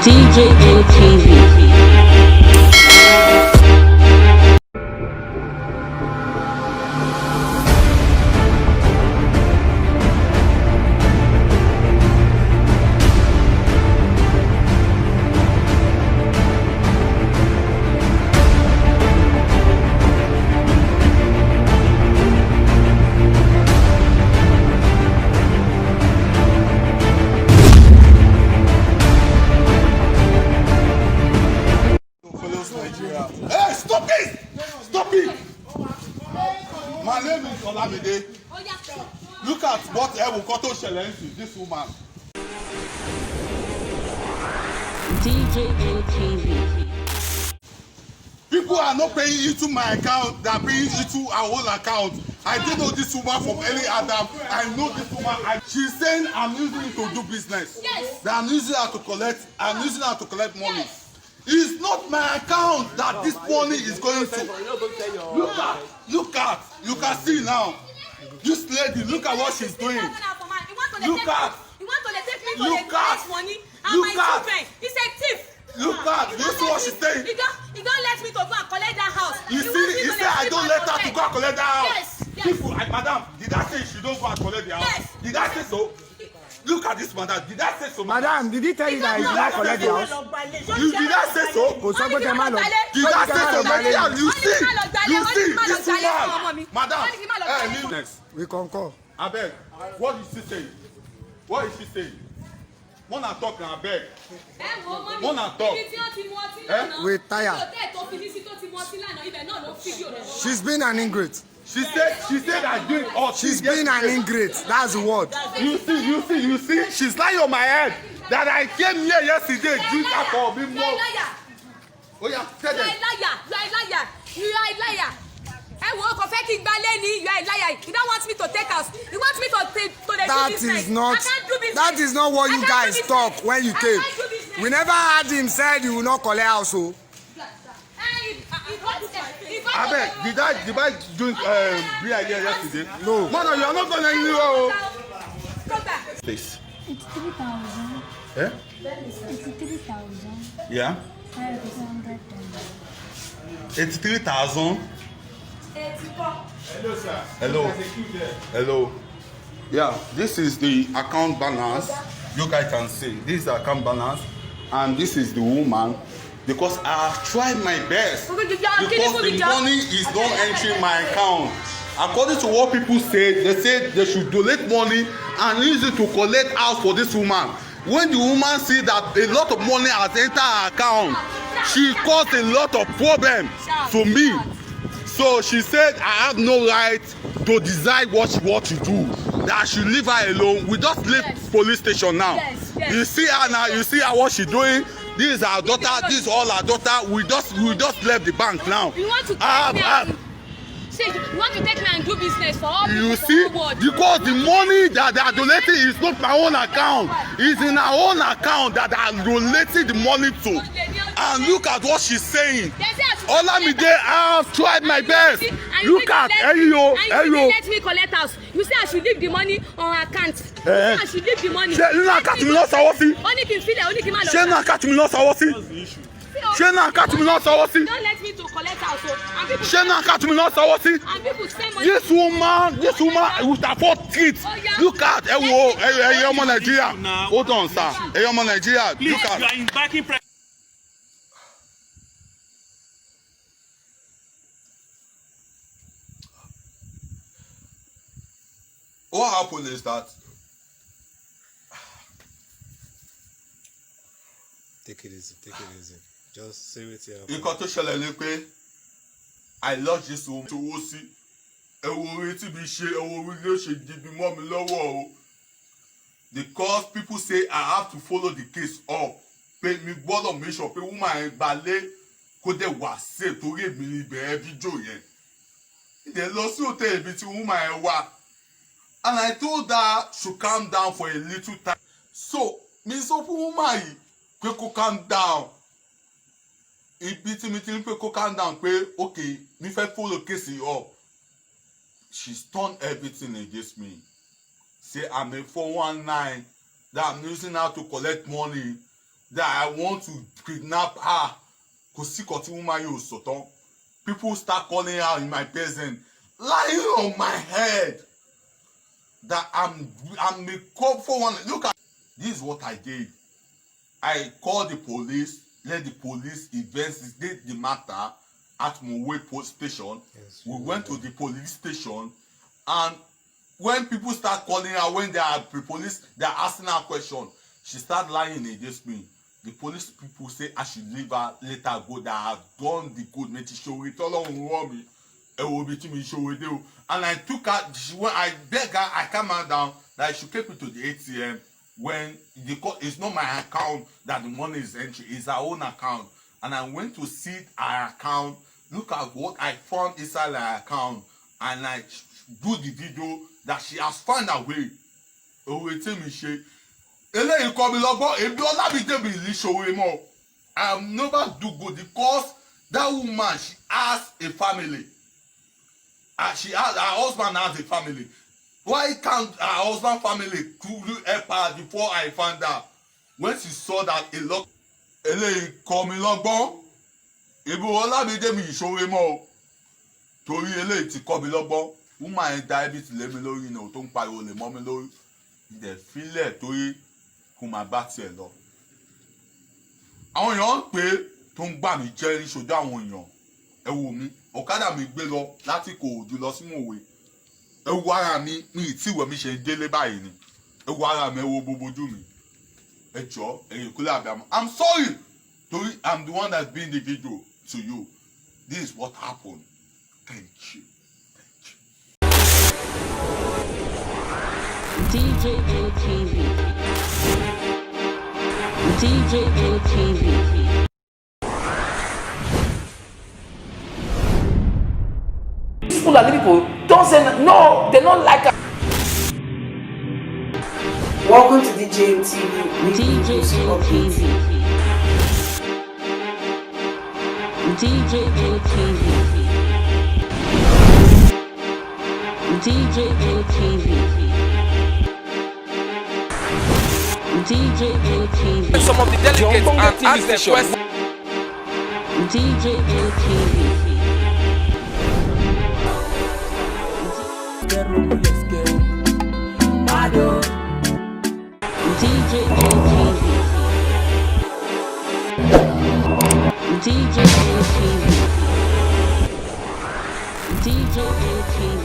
DJA TV. Follows Nigeria. Hey, stop it! Stop it! My name is Olamide. Look at what ẹ wo nǹkan tó ṣẹlẹ̀ ń sìn this woman. DJA TV. People are not paying into my account, they are paying into our own account. I don't know this woman from any Adam. I know this woman. She's saying I'm using it to do business. Yes. That I'm using her to collect. I'm using her to collect money. Yes. It's not my account that this money is going to. Look at, look at, you can see now. This lady, look at what she's doing. Look at. You want to take me to Look the at. collect money and Look my at. children. He's a thief. Look at, He you don't see what let she's me- saying? He don't let me to go and collect that house. You He see, wants me you to say I sleep don't at let her to hotel. go and collect that house. Yes, yes. People, madam, did I say she don't go and collect the house? Yes. Did I say so? Look at this madam. Did I say so? Madam, did he tell you that he did not collect the house? You did I say so? Kò sọ pé kẹ́ má lọ. Did I say so? Má Nigeria, lọ. you see, you see, this woman, madam, eh, next. We concur. Abeg, what is she saying? What is she saying? Wanna talk na abeg. Ẹ wo mọ́mì, Wọ́n na talk. ibi tí wọ́n ti mu ọtí Eh? lánàá. We tire. Ibi hòtẹ́ẹ̀lì tó fi mí sí tó ti mu ọtí lánàá, ibẹ̀ náà ló fídíò rẹ̀ wọ́n. She's been an ingrate. She said I drink all. She's been an ingrate. That's the word. You see, you see, you see, she's lying on my head that I came here yesterday drink alcohol be You are a more. liar. Oh yeah, tell You are them. a liar. You are a liar. You are a liar. Ẹ wo kò fẹ́ kí n gba lé ní you are a liar. You don't want me to take house. You want me to dey do That business. is not I can't do business. that is not what I you can't do guys business. talk when you I came. can't do business. We never heard him said he will not collect house o. Eh, Abeg, did I drink beer here yesterday? No. Mother, you are not going anywhere. Oh. Please. 83,000. Eh? 83,500. Yeah. 83,000. Hello. Hello. Yeah, this is the account balance. You guys can see this is the account balance, and this is the woman. Because I have tried my best. Because the money is not entering my account. According to what people say, they say they should donate money and use it to collect house for this woman. When the woman see that a lot of money has entered her account, she caused a lot of problem to me. So she said I have no right to decide what she want to do. That I should leave her alone. We just leave Yes. police station now. Yes, yes. You see her now, you see her what she doing. This is her daughter, this is all her daughter. We just left the bank now. You want to take Ah, me ah, and see, you want to take me and do business for all you people for see whole world. because the money that they are donating is not my own account. It's in her own account that they are donating the money to. And look at what she's saying. They say I should Olamide, I have tried my And you best. see- and you Look see at let- Eyo, and you Eyo. see let me collect house. You say I should leave the money on account. You Eh. say I should leave the money. Ṣé nínú àkáàtì mi náà sanwó sí? Ó ní kí n filẹ̀, ó ní kí n má lọ. Ṣé nínú àkáàtì mi náà sanwó sí? Ṣé nínú àkáàtì mi náà sanwó sí? Don't let me to collect house o. And people Ṣé nínú àkáàtì mi náà sanwó sí? and people send money. This woman with her four teeth. Look at ẹ wo ẹyẹ ọmọ Nàìjíríà. Hold on sir, ẹyẹ ọmọ Nàìjíríà Please, look you at. are inviting What happened is that Take it easy, take it easy. Just say wetin happen. nǹkan tó ṣẹlẹ̀ ni pé I lost this woman to owó sí. Ẹ wo orí tí mi ṣe, ẹ wo orí ló ṣe dibi mọ́ mi lọ́wọ́ o. Because people say I have to follow the case up. Pé mi gbọ́dọ̀ make sure pé woman yẹn gbalé kó dẹ̀ wá safe torí èmi ni ìbẹ̀rẹ̀ fídíò yẹn. Ìdẹ̀ lọ sí hòtẹ́ẹ̀lì ibi tí woman yẹn wà. And I told her to calm down for a little time. So mi sọ fún woman yìí pé kó calm down. Ibi tí mi ti ń pé kó calm down pé okay mi fẹ́ follow case yìí up. She's turned everything against me. Say I'm a 419 that I'm using her to collect money. That I want to kidnap her. Kò sí kan tí woman yóò sọ tán. People start calling her in my presence, lying on my head that I'm a cop for one. Look at this is what I did. I called the police, let the police investigate the matter at Mowe police station. Yes, We you went to the police station, and when people start calling her, when they are the police, they are asking her question, she start lying against me. The police people say I should leave her later, go, that I have done the good. Mi ti ṣòro tọ́lọ́run rán mi. Ẹ wo ibi tí mi ṣòro dé o. And I took her, she when I beg her, I calm her down that she should take me to the ATM. When the call, it's not my account that the money is entry, it's her own account. And I went to see her account, look at what I found inside her account, and I do the video that she has found her way. Òwe tí mi ṣe eléyìí kọ́ mi lọ́gbọ́n. Èmi Ọlámídé mi ìlú ṣòwe mọ́. I am never do good because that woman, she has a family and she has her husband, has a family. Why can't her husband family could help her before I found out? When she saw that a lot, eléyìí kọ́ mi lọ́gbọ́n. Èmi Ọlámídé mi ìṣòwe mọ́ o, torí eléyìí ti kọ́ mi lọ́gbọ́n. Woman yẹn da ẹbí ti lé mi lórí ni o, tó ń pariwo lè mọ́ mi lórí ilẹ̀ fílẹ̀, torí kó máa bá tiẹ̀ lọ. Àwọn èèyàn ń pè é tó ń gbà mí jẹ́ níṣojú àwọn èèyàn. Ẹ wò mí, ọ̀kadà mi gbé lọ láti Ìkòròdú lọ sí Mòwe. Ẹ wo ara mi, mi ì tí ìwẹ̀, mi ṣe ń délé báyìí ni. Ẹ wo ara mi, ẹ wo gbogbo ojú mi. Ẹ jọ, ẹ̀yin ìkúlẹ̀ àbíamọ, I'm sorry, torí I'm the one that's been the video to you. This is what happened. Thank you, thank you. DJ TV. DJ TV. Fulani people don say no, they no like am. Welcome to DJM TV weekly DJ news update. TV. DJ TV. DJ TV. DJ TV. Some of the delegates and ask them questions. DJ TV. DJ TV. DJ TV. DJ TV.